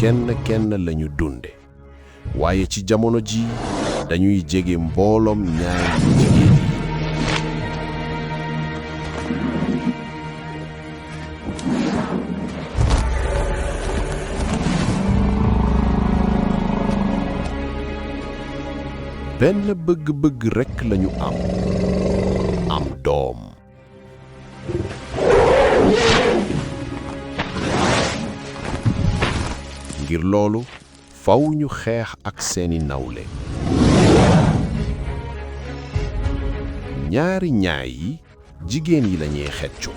kenn lañu dunde waaye ci jamono ji dañuy jege mbooloom ñaari jigéen yi. benn bëgg-bëgg rekk lañu am doom. ngir loolu faw ñu xeex ak seeni nawle. ñaari ñaay yi jigéen yi lañuy xeccu.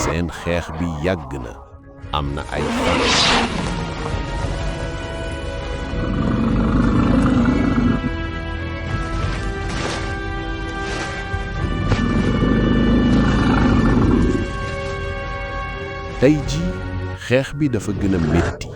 seen xeex bi yàgg na am na ay fan. tey ji xeex bi dafa gën a metti.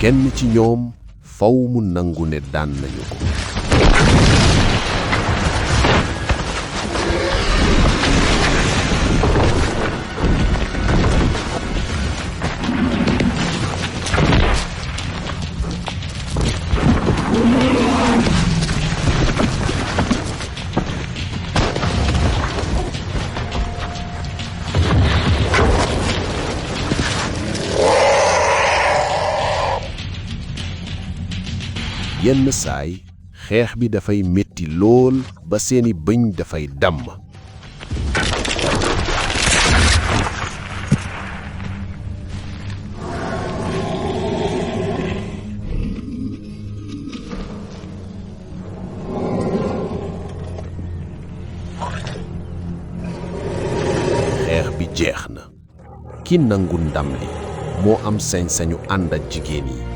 kenn ci ñoom faw mu nangu ne daan nañu ko. yenn saay xeex bi dafay metti lool ba seeni bëñ dafay damm. xeex bi jeex na ki nangu ndam li moo am sañ-sañu ànd ak jigéen yi.